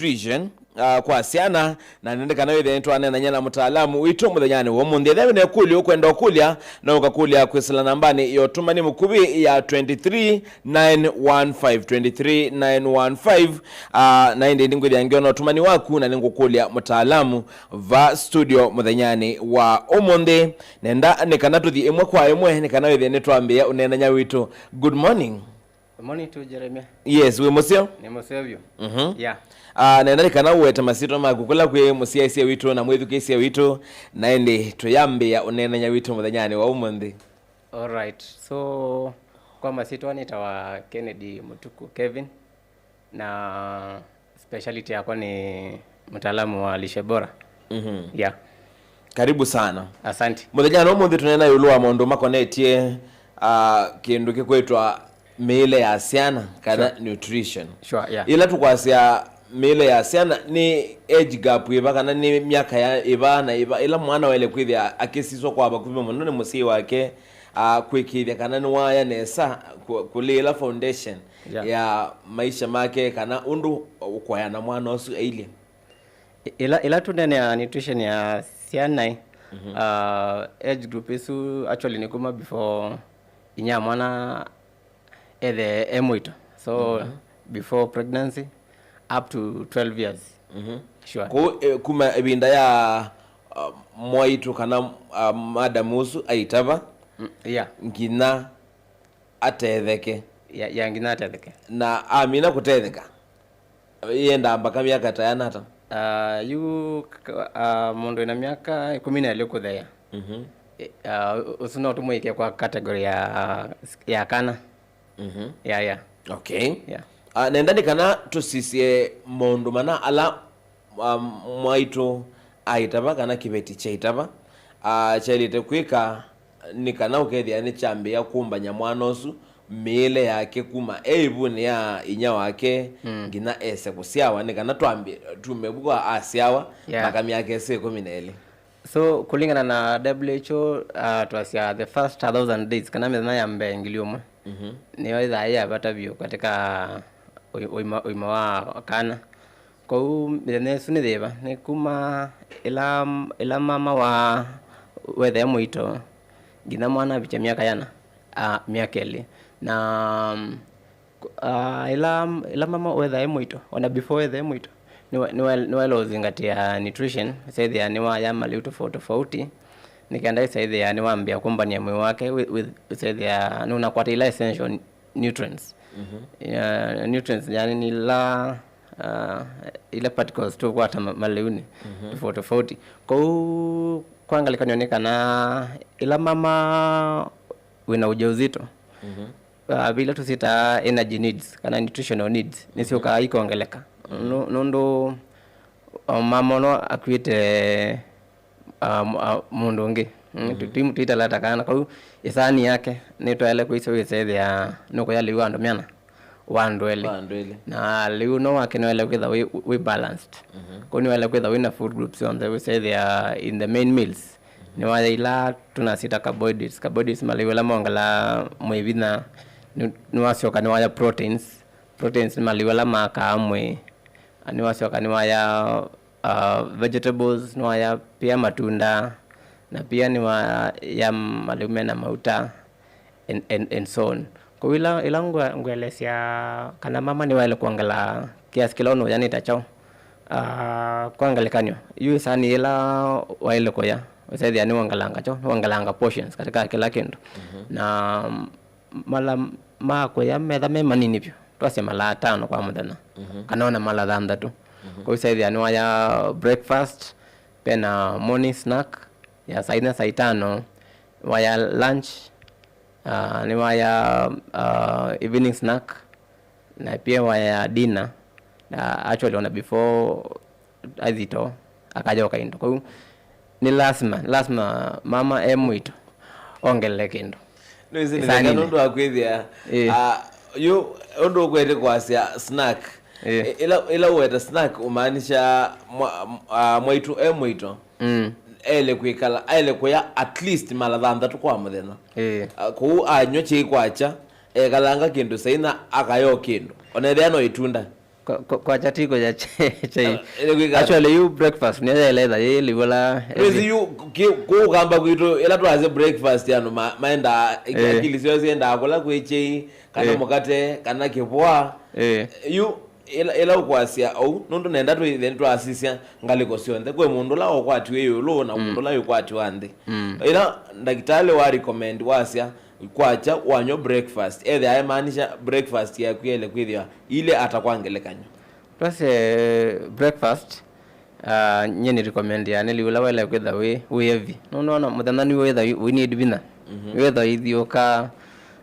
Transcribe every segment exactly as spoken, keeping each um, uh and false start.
nutrition, ah, kwa syana, na nĩndĩ kana wĩthĩe nĩtwaneenany'a na mũtaalamu witũ mũthenyanĩ wa ũmũnthĩ. Ethĩwa wĩna ĩkũlyo ũkwenda ũkũlya, no ũkakũlya kwĩsĩla nambanĩ ya ũtũmani mũkuvĩ ya twenty three nine one five, twenty three nine one five. Ah, na ĩndĩ nĩngwĩthĩa ngĩona ũtũmani waku na nĩngũkũlya mũtaalamu va studio mũthenyanĩ wa ũmũnthĩ. Nenda nĩ kana tũthi ĩmwe kwa ĩmwe, nĩ kana wĩthĩe nĩtwambĩĩa ũneenany'a witũ. Good morning. Good morning to Jeremia. Yes, wĩ mũseo? Nĩ mũseo vyũ. Mhm. Yeah. Ah, nenda nĩ kana ũwete masyĩtwa maku kũla kwĩ mũsyaĩĩsya witũ na mwĩthukĩĩsya witũ, na ĩndĩ tũyambĩĩa ũneenany'a witũ mũthenyanĩ wa ũmũnthĩ. Alright. So, kwa masyĩtwa nĩtawa Kennedy Mũtuku Kevin, na speciality yakwa nĩ mtaalamu wa lishe bora. Mhm. Yeah. Karibu sana. Asante. Mũthenyanĩ wa ũmũnthĩ tũneena ĩũlũ wa maũndũ makonetye, ah, kĩndũ kĩkwĩtwa mĩĩle ya syana, kana Sure. nutrition. Sure, yeah. Ĩla tũkwasya mĩĩle ya syana, nĩ age gap ĩva, kana nĩ myaka ya ĩva na ĩva ĩla mwana waĩle kwĩthĩa akĩsiswa kwa vakuvĩ mũno nĩ mũsyai wake, ah, kwĩkĩĩthya kana nĩwaya nesa kũ-, kũlĩĩla foundation Yeah. ya maisha make, kana ũndũ ũkoya na mwana ũsu ailye. Ĩ-, ĩla, ĩla tũneenea nutrition ya syana ĩ, Mhm. uh, age group ĩsu actually nĩ kuma before inya mwana ethe e mũito. So, Mhm. before pregnancy, up to twelve years. Mhm. Sure. Kũu, eh, kuma ĩvinda ya, uh, mwaitũ kana, uh, madam ũsu aitava, Mm, yeah. nginya atetheke. Ya, ya nginya atetheke. Na amina kũtetheka, yenda mbaka myaka ta yana ata? Ah, yu, k-, ah, mũndũ wĩna myaka ĩkũmi na ĩlĩ kũtheea. Mhm. Eh, ah, ũ-, ũsu no tũmwĩke kwa category ya, ya kana. Mhm. Ya, ya. Okay. Ya. Ah, nenda nĩ kana tũsisye maũndũ mana ala, um, mwaitũ aitava kana kĩveti kyaitava, ah, kyaĩlĩte kwĩka nĩ kana ũkethĩa nĩkyambĩĩa kũmbany'a mwana ũsu mĩĩle yake kuma e ĩvunĩ ya inya wake Mm. nginya ese kũsyawa, nĩ kana twambĩ tume vu kwa asyawa Yeah. maka myaka ĩsu ĩkũmi na ĩlĩ. So, kũlingana na W H O, uh, twasya the first a thousand days, kana mĩthenya ya mbee ngili ũmwe, Mhm. nĩyo ĩthaa ya vata vyũ katika ũi-, ũima, ũima wa kana. Kwoou mĩthenya ĩsu nĩ yĩva? Nĩ kuma ĩla, ĩla mama wa wethee mũito nginya mwana avikya myaka yana, a, myaka ĩlĩ. Na, a, ĩla, ĩla mama wethaa e mũito, ona before wethaa e mũito, nĩwa-, nĩwa-, nĩwaĩle ũzingatia nutrition, ũsethĩa nĩwaya maliu tofauti tofauti, nĩ kenda ĩsethĩa nĩwambĩa kũmbany'a mwĩĩ wake, wĩ-, wĩ-, ũsethĩa nũnakwata ila essential nutrients. Mhm. Ya, nutrients, yani, ni ila, ah, ila particles tũkwata ma-, maliunĩ Mhm. tofauti tofauti. Kwoou, kwa ngelekany'o nĩ kana ĩla mama wĩna ujauzito, Mhm. ah, vila tũsitaa energy needs, kana nutritional needs, nĩsyũkaa ikongeleka. Mhm. Nũ-, nũndũ, o mama ũno akuĩte a, m-, a, mũndũ ũngĩ. Mm, Mhm. tũ-, tũimũtwĩtala ta kana. Kwoou ĩsaani yake nĩtwaĩle kwĩsya wĩsethĩa nũkũya lĩu andũ mĩana wa andũ elĩ. Wa andũ elĩ. Na lĩu no wake nĩwaĩle kwĩtha wĩ, wĩ balanced. Mhm. Kwoou nĩwaĩle kwĩtha wĩna food groups syonthe wĩsethĩa in the main meals. Mhm. Nĩwaya ila tũnasita carbohydrates. Carbohydrates malĩu ala mongela mwĩĩ vinya. Nĩ-, nĩwasyoka nĩwaya proteins. Proteins nĩ malĩu ala makaa mwĩĩ. Nĩwasyoka nĩwaya uh, vegetables, nĩwaya pia matunda, na pia nĩwaya malĩu mena mauta, and, and, and so on. Kwoou ĩla, ĩla ngwe-, ngwelesya kana mama nĩwaĩle kwongela kiasi kĩla ũnũũya nĩ ta kyaũ, uh, kwa ngelekany'o, yu ĩsani ĩla waĩle kũya, ũsethĩa nĩwongelanga kyaũ, nĩwongelanga portions katika kĩla kĩndũ. Mhm. Na mala ma kũya metha me manini vyũ, twasye mala atano kwa mũthenya, Mhm. kana ona mala thanthatũ. Mhm. Kwoou ũsethĩa nĩwaya breakfast, pena morning snack ya saa inya, saa itano, waya lunch, ah, nĩwaya, ah, evening snack, na pia waya dinner, na actually ona before athi too, akayoka into. Kwoou nĩ lasima, lasima mama e mũito ongelele kĩndũ. Nĩwĩsĩ nĩ Ĩsanĩnĩ. Nũndũ wa kwĩthĩa, Ĩĩ. Ah, yu ũndũ ũkwete kwasya snack. Ĩĩ. Ĩ-, ĩla, ĩla ũweta snack ũmaanisha mwa-, ah, mwaitũ e mũito. Mm. Ele kwĩkala, ele kũya at least mala thanthatũ kwa mũthenya. Ĩĩ. Ah, kũu anywa kyai kwakya, ekalanga kĩndũ saa inya akayo kĩndũ. Ona ethĩa no ĩtunda. Kwa- kwa- kwakya ti kũya chai. Actually, yu breakfast nĩyo yaĩle ĩtha yĩ lĩu ũla. Rĩsi yu, kũkamba kwitũ, ĩla twasya breakfast, andũ ma- maendaa, akili syoo syendaa kũla kwĩ chai, kana mũkate, kana kĩvũa. Yu, ĩla, ĩla ũkwasya ou, nũndũ nenda twĩthĩe nĩtwasisya ngalĩko syonthe. Kwĩ mũndũ ũla ũkwatiwe ĩũlũ na mũndũ ũla wĩkwatiwa nthĩ. Ĩla ndakĩtalĩ wa recommend wasya kwakya wanywa breakfast, ethĩa aemaanisha breakfast yaku yaĩle kwĩthĩwa ilĩ ata kwa ngelekany'o? Twasye breakfast, ah, nyie nĩ recommend ya nĩ lĩu ũla waĩle kwĩtha wĩ, wĩ heavy. Nũndũ ona mũthenya nĩw'o wĩtha wĩ need vinya. Wĩtha ithiũka,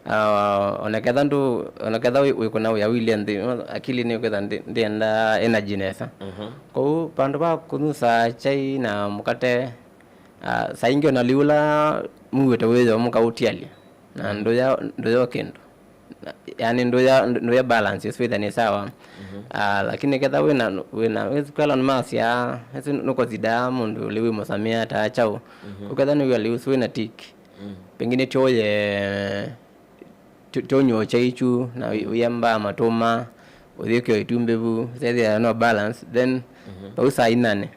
ah, onaketha ndũ, onaketha wĩ- wĩkũna wĩa wĩilye nthĩ, akili nĩkwĩtha ndĩ- ndĩenda energy nesa. Kwoou vandũ va kũnyusa chai na mũkate, ah, saa ingĩ ona lĩu ũla muĩte wĩyo mũkaũtialya na ndũya ndũya kĩndũ. Na- yani ndũya ndũya balance ĩsu ĩtha nĩ sawa. Ah, lakini ketha wĩna wĩna wĩkwela nĩmasya ĩsu nũkosidaa mũndũ lĩu wĩ mũsamĩa ta chau. Ũketha nĩwĩa lĩu ũsu wĩna tik, pengine tyoye tũnyuo chai kyu na wĩambaa matũma ũthiũkĩo itumbĩ vu sethĩa no balance, then vau saa inane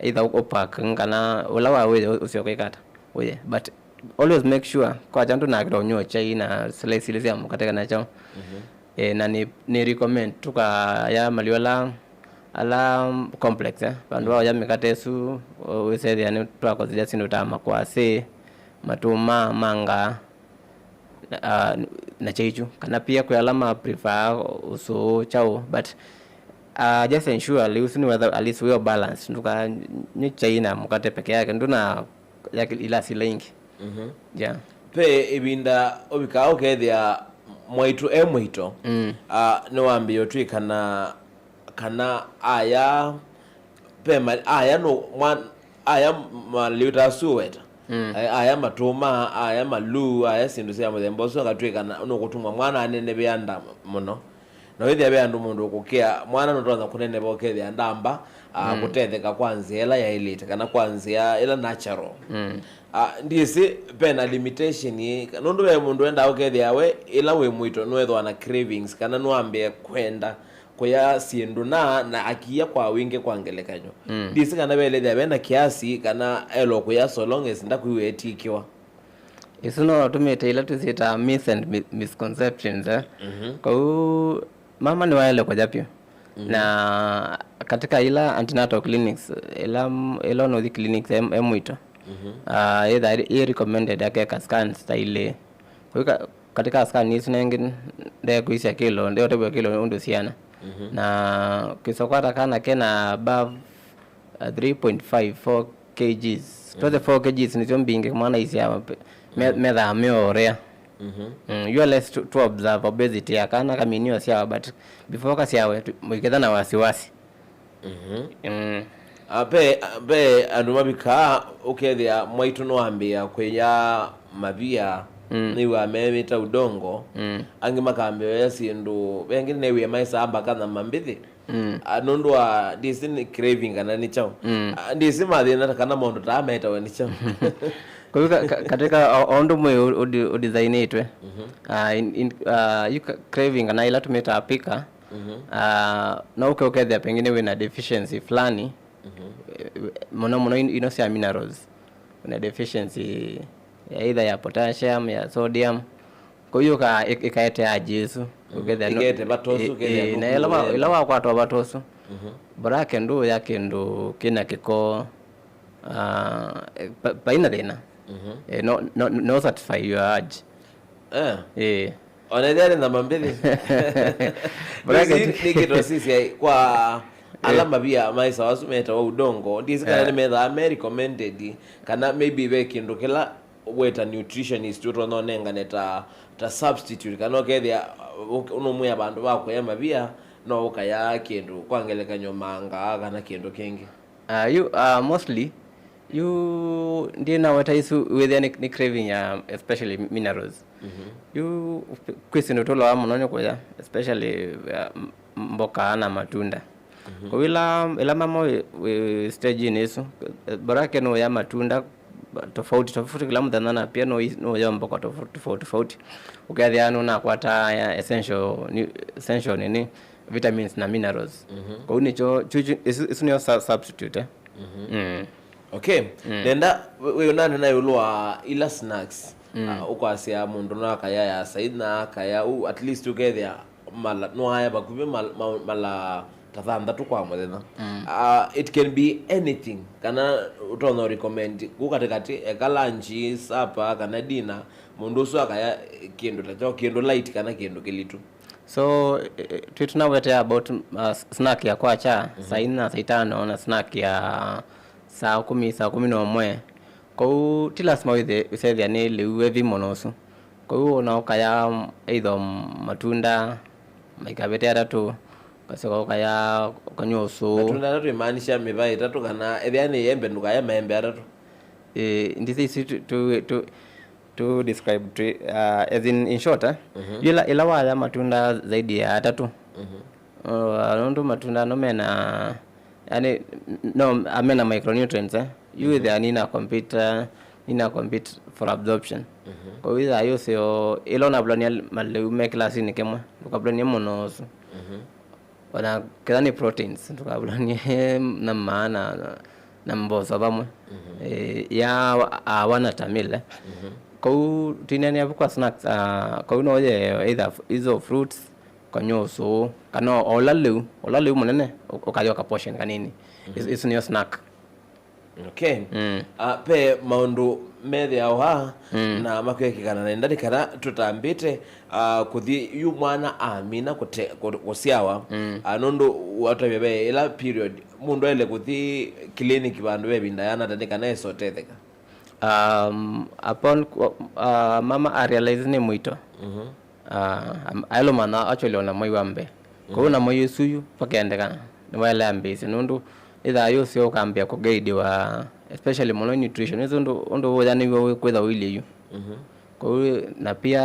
either ũ- ũpack kana ũla wa wĩya ũsyoka ĩkata ũye, but always make sure kwakya ndũnakĩta ũnyuo chai na slice ilĩ sya mũkate kana chao. Eh, na nĩ, nĩ recommend tũkaya malio ala ala complex, eh, vandũ va ũya mĩkate ĩsu wĩsethĩa nĩ twakosithya syĩndũ ta makwasĩ, matũma, manga, ah, na chai kyu, kana pia kwĩ ala ma prefer ũsũũ, chao, but, ah, just ensure lĩu ũsu nĩwetha at least wĩ o balance, ndũkanywe chai na mũkate peke yake, ndũna ya ilasi ila ingĩ. Yeah. Ve ĩvinda ũvikaa ũkethĩa mwaitũ e mũito, ah, nĩwambĩĩa ũtw'ĩkana kana aya, ve ma- aya no mwa- aya malĩu ta asu ũweta. Aya- aya matũma, aya maluu, aya syĩndũ sya mũthemba ũsu, akatw'ĩka na- nũkũtuma mwana anenevea nda mũno. Na wĩthĩa ve andũ mũndũ ũkũkĩa mwana nũtonya kũneneva ũkethĩa ndamba, ah, kũtetheka kwa nzĩa ĩla yaĩlĩte kana kwa nzĩa ĩla natural. Ah, ndĩsĩ ve na limitation ĩ, nũndũ ve mũndũ endaa ũkethĩa we ĩla wĩ mũito nũethĩwa na cravings kana nũambĩe kwenda kũya syĩndũ na, na akiya kwa wingĩ kwa ngelekany'o. Ndĩsĩ kana velĩthĩa ve na kiasi kana elo kũya so long as ndakwĩw'a etikiwa. Ĩsu no ũtũmĩte ila twĩsyĩtaa myths and mi- misconceptions, eh? Kwoou mama nĩwaĩle kũya vyũ. Na katika ila antenatal clinics, ila ila ũnũthi clinics e, e mũito, ah, ĩtha ĩ recommended akeka scans ta ilĩ. Kwoou ka- katika scan isu nengĩ ndekwĩsya kĩlo, ndeũtavw'a kĩlo ũndũ siana. Na kĩsokwata kana kena above, uh, three point five, four kgs. Twete four kgs nĩsyo mbingĩ mwana isyawa pe- me- methaa meorea. Mm, you are less to, to observe obesity ya kana kamini osyawa, but before kasyawe tu- mũiketha na wasiwasi. Mm. Ah, ve ve andũ mavikaa ũkethĩa mwaitũ nĩwambĩĩa kwĩya mavia, nĩw'aa memĩta udongo. Angĩ makambĩĩa syĩndũ, vengĩ nĩw'ĩe maĩsaa mbaka nyama mbĩthĩ. Ah, nũndũ wa ndĩsĩ nĩ craving kana nĩ kyaũ. Ah, ndĩsĩ mathĩna ta kana maũndũ taa metawa nĩ kyaũ. Kwa hivyo ka- ka- katika o- o ũndũ mwĩ ũ- ũdi- ũdesignĩtwe, ah, in- in- ah, you ca- craving kana ila tũmĩtaa pika, ah, no ũke ũkethĩa pengine wĩna deficiency fulani, eh, mũno mũno in- ino sya minerals, wĩna deficiency ya either ya potassium, ya sodium, kũyũka ĩkaete aji ĩsu. Ũkethĩa no- ĩkete vata ũsu, ĩ- ũkethĩa ĩ- na ĩla wa- ĩla wakwatwa vata ũsu, borake ndũũya kĩndũ kĩna kĩko, ah, pa- paina thĩna. Eh, no, no, no satisfy your urge. Eh. Eh. Ona ĩthĩa nĩ nyama mbĩthĩ. Bracket. Nĩkĩtosisya kwa ala mavia maĩsawa asu metawa udongo, ndĩsĩ kana nĩmethaa me recommended, kana maybe ve kĩndũ kĩla weta nutritionist ũtonya ũnengane ta, ta substitute, kana ũkethĩa, uh, ũk- ũnũmwĩa vandũ va kũya mavia, no ũkaya kĩndũ, kwa ngelekany'o, manga kana kĩndũ kĩngĩ. Ah, yu, ah, mostly, yu ndinaweta isu wĩthĩa nĩ, nĩ craving ya especially minerals. Yu kwĩ syĩndũ tũloa mũno nĩ kũya, especially, ah, m- mboka na matunda. Kwoou ĩla, ĩla mama wĩ, wĩ stage-inĩ ĩsu, borake nũya matunda tofauti tofauti kĩla mũthenya, na pia nũi- nũya mboka tofauti tofauti tofauti. Ũkethĩa nũnakwata ya essential, ni- essential nini, vitamins na minerals. Kwoou nĩkyo, kyu, kyu, isu, isu nĩyo su-, substitute, eh. Mm. Okay. Nenda wĩ, wĩ ũnanena ĩũlũ wa ila snacks. Ah, ũkwasya mũndũ no akaya ya saina, akaya, u-, at least ũkethĩa mala, no aya vakuvĩ mal-, ma-, mala ta thanthatũ kwa mũthenya. Ah, it can be anything. Kana ũtonya recommend kũ katĩkatĩ, eka lunch, supper, kana dinner, mũndũ ũsu akaya kĩndũ ta kyo, kĩndũ light kana kĩndũ kĩlitũ. So, eh, eh, twĩ tũnawetea about, uh, s-, snack ya kwakya, saa ina, saa itano, na snack ya saa kumi, saa kumi na ũmwe. Kwoou, ti lasima wĩthe-, wĩsethĩa nĩ lĩu heavy mũno ũsu. Kwoou, ona ũkaya, mm, either, mm, matunda, maikavĩte atatũ, ũkasyoka ũkaya, ũkanywa ũsũũ. Matunda atatũ imaanisha mĩva ĩtatũ, kana ethĩa nĩ embe, ndũkaya maembe atatũ. Eh, ndithi ici tu, tu, tu, to describe to, uh, as in, in short, eh? Ila, ila waya matunda zaidi ya atatũ. Uh, nũndũ matunda no mena, yani, no, amena micronutrients, eh? Yu ĩthĩa nina compete, uh, nina compete for absorption. Kwa hiyo ĩthĩa yũseo, ila ũnavulania malĩu me kĩlasinĩ kĩmwe, ndũkavulanie mũno ũsu. Ona ketha nĩ proteins, ndũkavulanie na maa na, na, na mboco vamwe. Eh, ya awa na tamile. Kwoou twineenea vu kwa snacks, ah, kwoou no ũye either f-, izo fruits, kanywa ũsũũ, kana o ũla lĩu, ũla lĩu mũnene, ũ-, ũkaywa ka portion kanini. Is-, isu nĩyo snack. Okay. Ah, ve maũndũ methĩawa na makwĩkĩkana na nenda nĩ kana tũtambĩte, ah, kũthi yu mwana amina kũte-, kũ-, kũsyawa. Ah, nũndũ watavya ve ĩla period mũndũ aĩle kũthi clinic vandũ ve ĩvinda yanata nĩ kana ese ũtetheka. Um, upon, uh, mama arealize nĩ mũito. Ah, am-, aĩlũmana actually ona mwei wa mbee. Kwoou na mwei ũsu yu, vakendekana, nĩwaĩle ambĩĩsya, nũndũ ĩthaa yũseo ũkambĩa kũguidiwa, especially mũno nutrition, nĩsĩ ũndũ, ũndũ ũyanĩw'e kwĩtha ũilye yu. Kwoou, na pia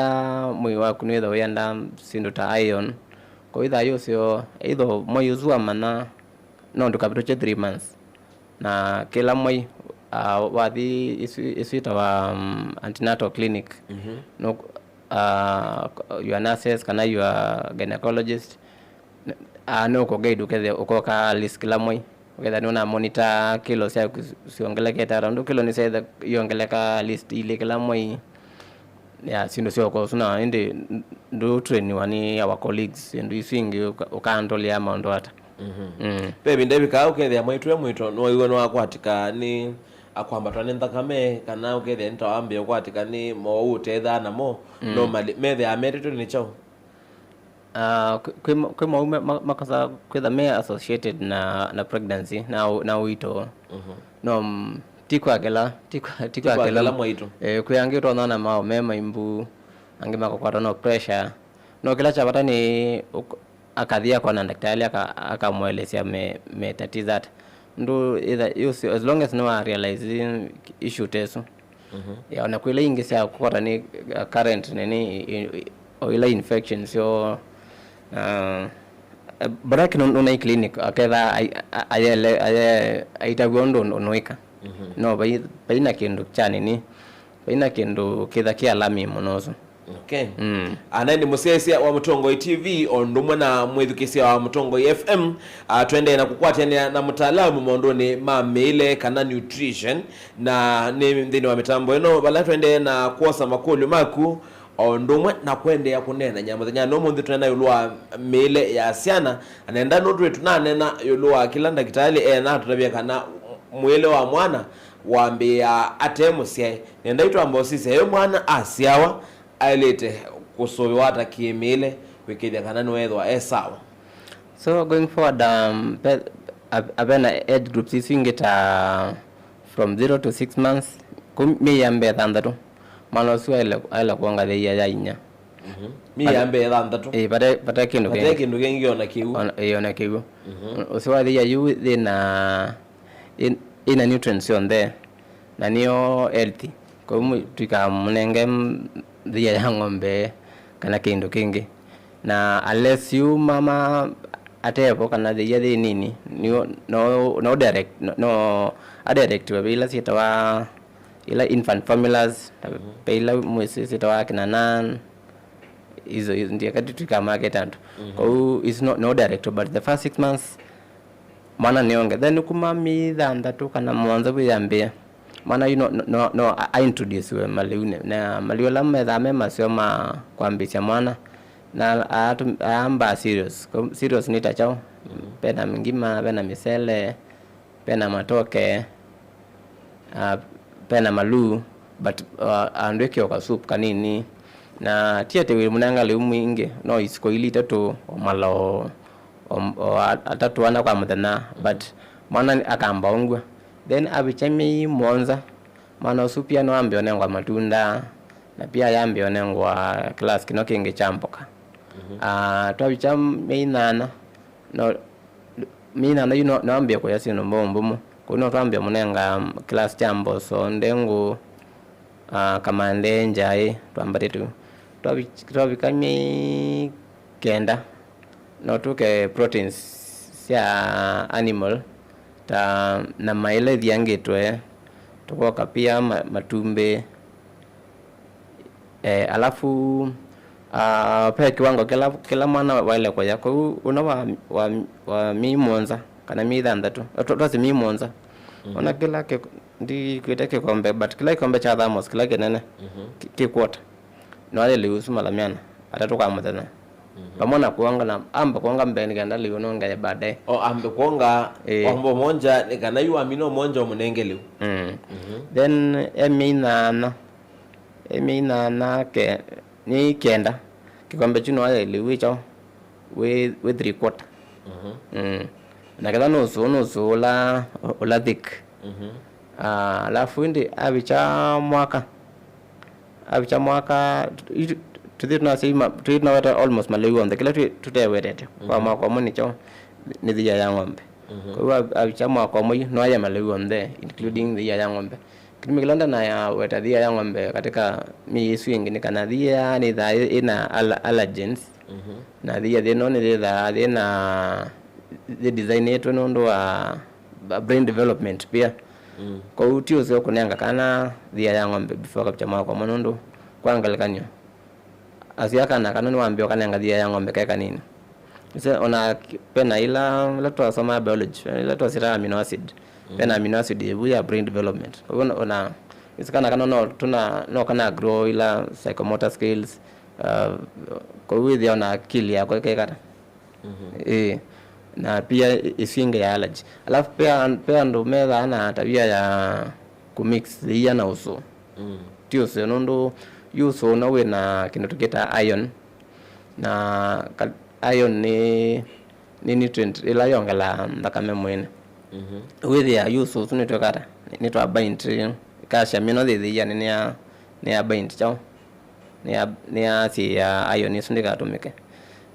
mwĩĩ waku nĩwĩtha ũyenda syĩndũ ta iron. Kwoou ĩthaa yũseo, either mwei ũsu wamana, no ndũkavĩtũkye three months. Na kĩla mwei, ah, wathi isu, isu itawa, um, antenatal clinic. No, ah, your nurses kana your gynecologist, ah, no kũ guide ũkethe ũkoka at least kĩla mwei. Ũketha nĩ ũna monitor kilo syaku siongelekete ata. Ũndũ kilo nĩsyaitha iongeleka at least ilĩ kĩla mwei. Ya, syĩndũ sya ũkũsũ na ĩndĩ ndũtrainiwa nĩ our colleagues, syĩndũ isu ingĩ ũka-, ũkaandũlĩa maũndũ ata. Mm. Ve ĩvinda ĩvikaa ũkethĩa mwaitũ e mũito, nĩwaiw'a nĩwakwatĩka nĩ akwambatwa nĩ nthakame, kana ũkethĩa nĩ ta wambĩĩa ũkwatĩka nĩ mowau ũtethaa namo, normally, methĩaa metetwe nĩ kyaũ? Ah, kwĩ, kwĩ mo-, kwĩ mowau me-, ma-, makosa kwĩtha me associated na, na pregnancy, na ũ-, na ũito. No, mm, ti kwa kĩla, ti kwa, ti kwa kĩla mwaitũ. Eh, kwĩ angĩ ũtonya ona mao me maimbu, angĩ makakwatwa no pressure. No kĩla kya vata nĩ ũk-, akathi akona ndakĩtalĩ aka-, akamũelesya me, me tatiza ata. Ndũ ĩtha, yũsĩ, as long as nĩwa realize issue tesu. Ya, ona kwĩ ila ingĩ sya kũkwata nĩ, uh, current nini, i, i, o ila infections syo, uh, but aki nũnai clinic, aketha ai-, a-, ayele, aye-, aitavw'a ũndũ ũnũĩka. No, vai, vai na kĩndũ kya nini, vai na kĩndũ kĩtha kĩ alarming mũno ũsu. Okay. Mm. Anaye nĩ mũsyaĩĩsya wa Mũtongoi T V, o ũndũ ũmwe na mwĩthukĩĩsya wa Mũtongoi F M, ah, tũendee na kũkwatĩanĩa na mũtaalamu maũndũnĩ ma mĩĩle kana nutrition, na nĩ nthĩnĩ wa mĩtambo ĩno, vala tũendee na kwosa makũlyo maku, o ũndũ ũmwe na kũendeea kũneenany'a mũthenyanĩ ũmũnthĩ tũneena ĩũlũ wa mĩĩle ya syana, na nenda nũndũ tũnaneena ĩũlũ wa kĩla ndakĩtalĩ eena atũtavya kana mwĩĩle wa mwana wambĩĩaa ate mũsyae. Nenda itwamba ũsisya, yu mwana asyawa, aĩlĩte kũsũvĩwa ata kĩ-mĩĩle kwĩkĩĩthya kana nĩweethĩwa e sawa? So, going forward, um, pe-, a-, a-, vena age groups isu ingĩ ta from zero to six months, kũ myei ya mbee thanthatũ, mwana ũsu aĩle, aĩle kwonga thĩia ya inya. Myei ya mbee thanthatũ? Ĩĩ, vate, vate kĩndũ kĩngĩ. Vate kĩndũ kĩngĩ ona kĩw'ũ? Ona, ĩĩ, ona kĩw'ũ. Ũsu wa thĩia yu yĩna, yĩ-, yĩna nutrients syonthe. Na nĩyo healthy. Kwoou tũikamũnenge m-, thĩia ya ng'ombe kana kĩndũ kĩngĩ. Na unless yu mama atevo kana thĩia yĩ nini, nĩyo, no, no direct, no, no adirectiwe ve ila syĩtawa, ila infant formulas, ve ila mwĩsĩ syĩtawa kĩna nan, Izo, izo ndieka tu twĩka market andũ. Kwoou it's no, no direct, but the first six months mwana nĩonge. Then kuma mĩi thanthatũ kana mũonza vu yambĩĩa, mwana yu no, no, no, no a- aintroduciwe malĩunĩ. Na malĩu ala methaa me maseo ma kwambĩĩsya mwana, na aatu- aambaa cereals. Ko- cereals nĩ ta kyaũ? Pena ngima, pena mĩsele, pena matoke, uh, pena maluu, but uh, andũ ĩkĩo ka soup kanini. Na ti atĩ wĩmũnenga lĩu mwingĩ, no isiko ili itatũ, o mala o, o, o a- atatũ ana kwa mũthenya, but mwana akamba ũngw'a. Then avikya mĩi mũonza, mwana ũsu pia no ambĩe ũnengwa matunda, na pia yambĩe ũnengwa class kĩno kĩngĩ kya mboka. Ah, twavikya mĩi nyanya, no, mĩi nyanya yu no, no ambĩe kũya syĩndũ mbomũ mbomũ. Kũu no twambĩe mũnenga class kya mboso, ndengũ, ah, kamande, njaĩ, twambatĩte ũu. Twavi- twavika mĩi kenda, no tũke proteins sya animal, ta nyama ĩla ĩthiangĩtwe, tũkoka pia ma- matumbĩ. Eh, alafu ah, ve kiwango kĩla, kĩla mwana waĩle kũya. Kwoou ũna wa, wa, wa mĩi mũonza kana mĩi thanthatũ, eh, twa- twasĩ mĩi mũonza, ona kĩla kĩ- ndikwĩte kĩkombe, but kĩla kĩkombe kya thermos kĩla kĩnene, kĩ- kĩ quarter, no aye lĩu ũsu mala meana atatũ kwa mũthenya, vamwe na kuonga, na amba kuonga mbee nĩ kenda lĩu nongeye baadaye. O ambe kuonga. Eh. Wambo monja nĩ kana yu amina monja ũmũnenge lĩu. Mm. Then e mĩi nyanya, e mĩi nyanya ke- nĩ kenda, kĩkombe kyu no aye lĩu wĩ kyaũ? Wĩ, wĩ three quarter. Mm. Na ketha nũsũ, nũsũ ũla, ũla thick. Ah, alafu ĩndĩ avikya mwaka, avikya mwaka, tũthi tunasei ma- tũthi tunaweta almost malĩu onthe, kĩla tũtewetete kwa mwaka ũmwe nĩkyo nĩ thia ya ng'ombe. Kwoou avikya mwaka ũmwe yu no aye malĩu onthe, including thia ya ng'ombe. Kĩtumi kĩla ndanaweta thia ya ng'ombe katika mĩi ĩsu ĩngĩ nĩ kana thia nĩthaa ĩ- ĩna alla- allergens. Na thia thĩno nĩyĩthaa yĩna, yĩ designĩtwe nũndũ wa brain development pia. Kwoou ti ũseo kũnenga kana thia ya ng'ombe before kapita mwaka ũmwe, nũndũ kwa ngelekany'o asya kana kana nĩwambĩe ũkanenga thia ya ng'ombe ke kanini. Nĩsĩ ona ki- pena ila, ila twasoma biology, ila twasĩta amino acid. Pena amino acid ĩvu ya brain development. Kwa hivyo ona, ona nĩsĩ kana kana no tuna no kana grow ila psychomotor skills. Uh, kwa hivyo wĩthĩa ona akili yako ĩkekata. Ĩĩ. Na pia ĩ- ĩsu ĩngĩ ya allergy. Alafu pea, pea andũ methaa na tabia ya kumix thia na ũsũ. Ti ũseo nũndũ yu ũsũnũ wĩ na kĩndũ tũkĩtaa iron, na ka- iron nĩ, nĩ nutrient ĩla yongelaa nthakame mwĩĩnĩ. Wĩthĩa yu ũsũsũ nĩtwĩkata, nĩtwa bind calcium ĩno yĩthĩia nĩ ya, nĩ ya bind kyaũ, nĩ ya, nĩ ya siĩa iron ĩsu ndĩkatũmĩke.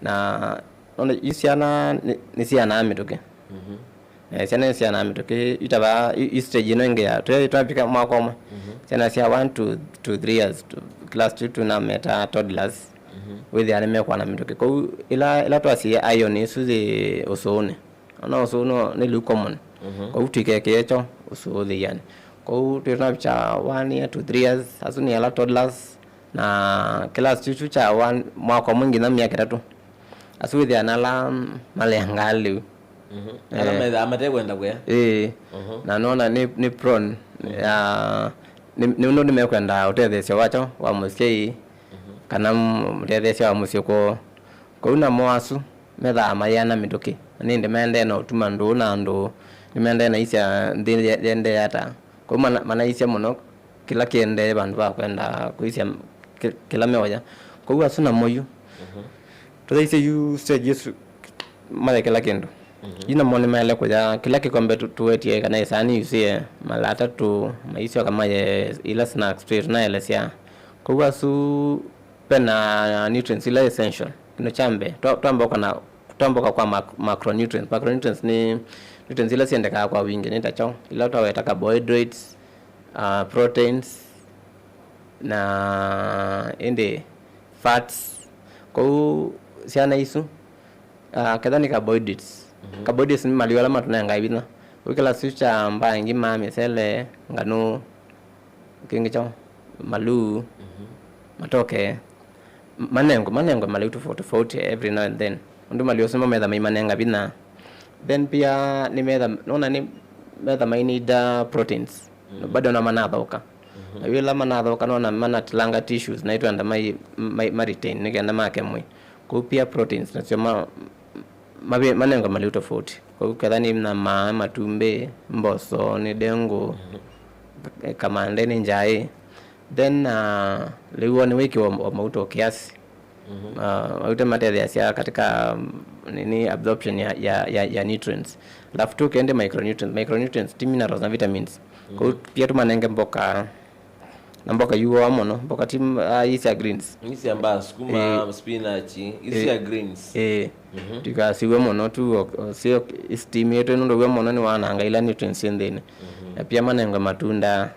Na nona yu syana nĩ- nĩsianaa mĩtũkĩ. Eh, syana nĩsianaa mĩtũkĩ itavaa i- i stage ĩno ĩngĩ ya twe- twavika mwaka ũmwe. Syana sya one to, to three years to class two to nameta toddlers. Wĩthĩa nĩmekwana mĩtũkĩ. Kwoou ĩla, ĩla twasiie iron ĩsu yĩ ũsũũnĩ, ona ũsũũ no nĩ lĩu common. Kwoou tũikekĩe kyo ũsũũ thĩianĩ. Kwoou twĩ tunavikya one year to three years, asu nĩ ala toddlers. Na class kyu kyu kya one, mwaka ũmwe nginya myaka ĩtatũ, asu wĩthĩa nala malengaa lĩu. Ala methaa matekwenda kũya. Ĩĩ. Na nona nĩ, nĩ prone ya, nĩ, nĩ ũndũ nĩmekwenda ũtetheesyo wakyo wa mũsyai, kana m- mũtetheesya wa mũsyĩ kwoo. Kwoou namo asu methaa mayĩana mĩtũkĩ, na nĩndĩ maendee na ũtuma ndũũ na ndũũ, nĩmaendee na isya nthĩ ye- yendee ata. Kwoou mana- manaisye mũno kĩla kĩendee vandũ va kwenda kũisya kĩ- kĩla meoya. Kwoou asu namo yu tũthaisye yu stage ĩsu maye kĩla kĩndũ. Yu namo nĩmaĩle kũya kĩla kĩkombe tũ- tũwetie kana ĩsaani yusĩe mala atatũ, maisyoka maye ila snacks twĩ tũnaelesya. Kwoou asu pena nutrients ila essential. Kĩndũ kya mbee, twa- twamboka na twamboka kwa mac- macronutrients. Macronutrients nĩ nutrients ila syendekaa kwa wingĩ, nĩ ta kyaũ? Ila twaweta carbohydrates, uh, proteins, na ĩndĩ fats. Kwoou syana isu, uh, ketha nĩ carbohydrates. Carbohydrates nĩ malĩu ala matũnengae vinya. Wĩkĩla syu kya mbaa ngima, mĩsele, nganũ, kĩngĩ kyaũ, maluu, matoke. manengwe, manengwe malĩu tofauti tofauti every now and then. Ũndũ malĩu asu nĩmo metha maimanenga vinya. Then pia nĩmetha, nona nĩ metha mainida proteins. Mm. Bado no manathũka. Mm-hmm. Na yu ĩla manathũka, nona manatilanga tissues, na itwenda mai, mai, ma retain, nĩ kenda make mwĩ. Kũu pia proteins nasyo ma, mavi-, manengwe malĩu tofauti. Kũu ketha nĩ nyama, matumbĩ, mboso, nĩ ndengũ, mm-hmm, kamande, nĩ njaĩ. Then, uh, lĩu woni wĩkĩwa o mauta o kiasi. Mhm. Uh, mauta matetheasya katika, mm, nini, absorption ya, ya, ya, ya nutrients. Alafu tu kende micronutrients. Micronutrients ti minerals na vitamins. Mhm. Kũu pia tũmanenge mboka, na mboka yuoa mũno, mboka ti, uh, isi ya greens. Isi amba sukuma, eh, spinach, isi ya greens. Eh. Mhm. Tikasiwe mũno tu, o, o, sio steam yetu nũndũ we mũno nĩ wananga ila nutrients syĩ nthĩnĩ. Mhm. Na pia manenge matunda.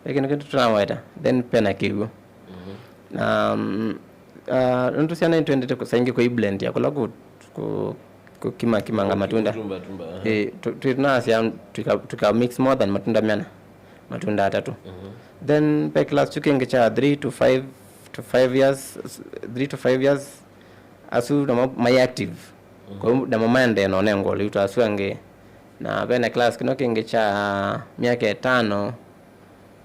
Ve kĩndũ kĩngĩ tũtanaweta, then pena kĩw'ũ. Mhm. Na, mm, ah, nũndũ syana nĩtwendete kũ-, saingĩ kũiblend ya kũla kũ-, kũ-, kũkima kimanga matunda. Tumba, tumba, aha. Eh, tu-, tu-, tunasya tuka, tuka mix more than matunda mĩana, matunda atatũ. Mhm. Then pe class kyu kĩngĩ kya three to five, to five years, three to five years, asu namo mai active. Mhm. Kwa hiyo namo maendee na ũnengo ũlĩu ta asu angĩ. Na vena class kĩno kĩngĩ kya myaka ĩtano,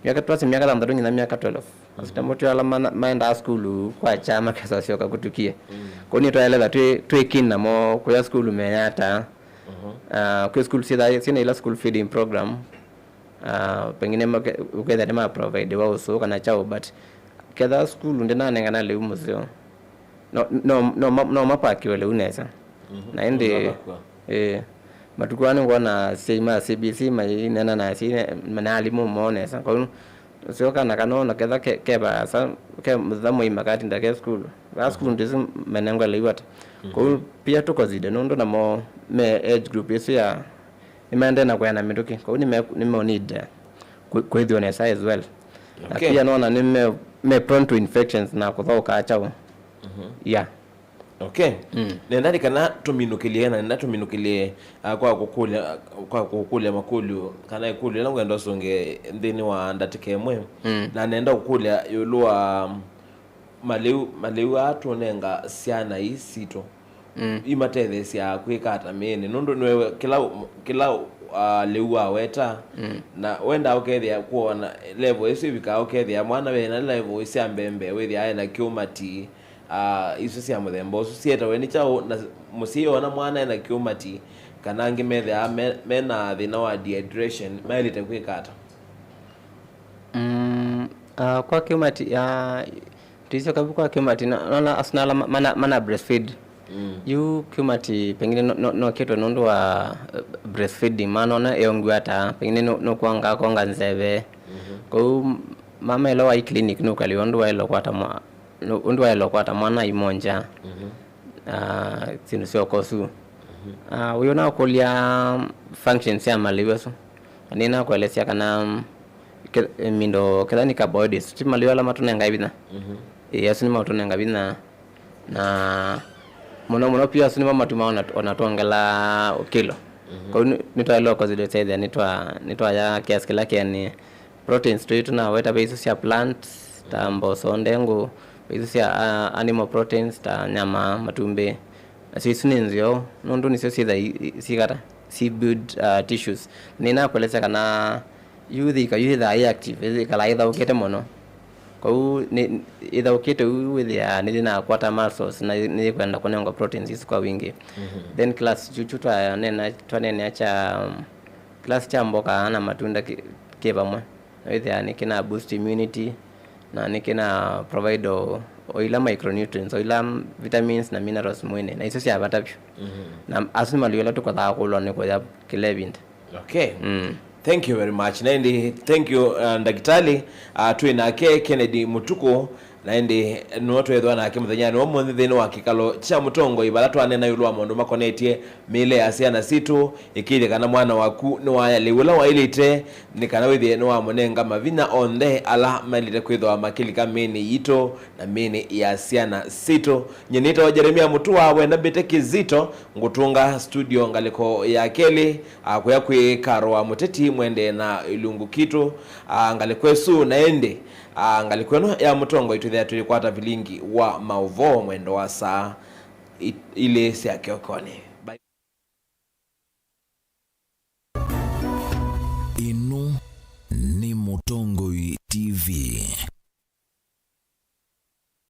myaka, twasye myaka thanthatũ nginya myaka twelve. Asu namo twĩ ala mana-, maendaa sukulu kwa kyama kesa syoka kũtukie. Mm. Kwa hiyo nĩtwaeleva twĩ, twĩ keen namo kũya sukulu meyata. Mhm. Ah, kwĩ sukulu syĩthaa syĩna ila school feeding program. Ah, pengine make-, ũkethĩa nĩmaprovidiwa ũsũũ kana kyaũ, but ketha sukulu ndĩnanengana lĩu mũseo, no, no, no, ma-, no mapakiwe lĩu nesa. Mhm. Na ĩndĩ, eh, matukũ aa nĩngwona asyai ma C B C maineena na asyai ne-, na alimũ moo nesa. Kwa hiyo, ũseo kana kanona ketha ke, ke vaasa, ke mũthenya mũima katinda ke sukulu. Vaa sukulu ndĩsĩ menengwa lĩu ata. Mhm. Kwa hiyo, pia tũkoside nũndũ namo me age group ĩsu ya nĩmaendee na kũeana mĩtũkĩ, kwoou nĩme-, nĩmeũnid kwĩ-, kwĩthĩwa nesa as well. Na, okay, pia nona nĩ me, me prone to infections na kũthaũkaa kyaũ. Mhm. Yeah. Okay. Mm. Nenda nĩ kana tũminũkĩlye, na nenda tũminũkĩlye, ah, kwa kũkũlya, kwa kũkũlya makũlyo, kana ĩkũlyo ĩla ngwenda ũsũnge nthĩnĩ wa ndatĩka ĩmwe. Mm. Na nenda kũkũlya ĩũlũ wa malĩu, malĩu aa tũnenga syana ii sitũ. Mm. Imatetheesya kwĩka ata mĩĩnĩ? Nũndũ nĩwe kĩla, kĩla, ah, lĩu waweta, mm, na wendaa ũkethĩa kwona level ĩsu ĩvikaa, ũkethĩa mwana wĩna level sya mbee mbee, wĩthĩa ena kĩũmati, ah, isu sya mũthemba ũsu syetawe nĩ kyaũ, na mũsyai ona mwana ena kĩũmati, kana angĩ methĩaa me, mena thĩna wa dehydration, maĩlĩte kwĩka ata? Mm, ah, kwa kĩũmati, ah, tũisyoka vu kwa kĩũmati, no-, nona asu nala ma-, mana, mana breastfeed. Mm. Yu kĩũmati pengine no, no, nokĩtwe nũndũ wa, eh, breastfeeding, manona eongiwa ata, pengine no, nũkwanga konga nzeve. Mhm. Kwoou mama ĩla wai clinic nũkalĩwa ũndũ waĩle ũkwata mwa-, nũ-, ũndũ waĩle ũkwata mwana aimonja. Mhm. Ah, syĩndũ sya ũkosu. Mhm. Ah, ũyũ nakũlya functions sya malĩu asu. Nĩnakũelesya kana, mm, ke-, mindo ketha nĩ carbohydrates, ti malĩu ala matũnengae vinya. Mhm. Ĩĩ, asu nĩmatũnenga vinya. Na mũno mũno pia asu nĩmo matumaa ona, ona twongela kĩlo. Mhm. Kwoou nĩ, nĩtwaĩle ũkoside ũtethya, nĩtwa-, nĩtwaya kiasi kĩla kĩanĩe. Proteins tũi tũnaweta ve isu sya plants, ta mboso, ndengũ, ve isu sya, ah, animal proteins, ta nyama, matumbĩ. Nasyo isu nĩ nzeo, nũndũ nĩsyo syĩtha i-, i-, syĩkata, si build, ah, tissues. Nĩnakũelesya kana yu thika yu yĩthaa yĩ active, yĩkala ĩthaũkĩte mũno. Kwoou nĩ, ĩthaũkĩte ũu wĩthĩaa nĩyĩnakwata muscles na nĩyĩkwenda kũnengwa proteins isu kwa wingĩ. Mhm. Then class kyu, kyu twanena, twaneenea kya, um, class kya mboka na matunda kĩ, kĩ vamwe. Na wĩthĩaa nĩ kĩna boost immunity, na nĩ kĩna provide o, o ila micronutrients, o ila vitamins na minerals mwĩnĩ, na isu sya vata vyũ. Mhm. Na asu nĩ malĩu ala tũkothaa kũlwa nĩ kũya kĩla ĩvinda. Okay. Mm. Thank you very much. Na ĩndĩ, thank you, uh, ndakitali. Uh, twĩ nake Kennedy Mũtukũ, na ĩndĩ nĩwe tweethĩwa nake mũthenyanĩ wa ũmũnthĩ nthĩnĩ wa kĩkalo kya mũtongoi, vala twaneena ĩũlũ wa maũndũ makonetye mĩĩle ya syana sitũ, ĩkĩĩthya kana mwana waku nĩwaya lĩu ũla waĩlĩte, nĩ kana wĩthĩe nĩwamũnenga mavinya onthe ala maĩlĩte kwĩthĩwa makĩlika mĩĩnĩ yitũ na mĩĩnĩ ya syana sitũ. Nyie nĩtawa Jeremia Mũtua, wenda mbĩte Kĩzito, ngũtũnga studio ngalĩko ya kelĩ, a, kũya kwĩ Karo wa Mũteti, mwendee na ilungu kitũ, a, ngalĩko ĩsu na ĩndĩ, a, ngalĩko ĩno ya mũtongoi Ethĩa tũikwata vilingi wa maũvoo mwendo wa saa i- ilĩ sya kĩokonĩ. Bye. Ĩno nĩ Mũtongoi T V.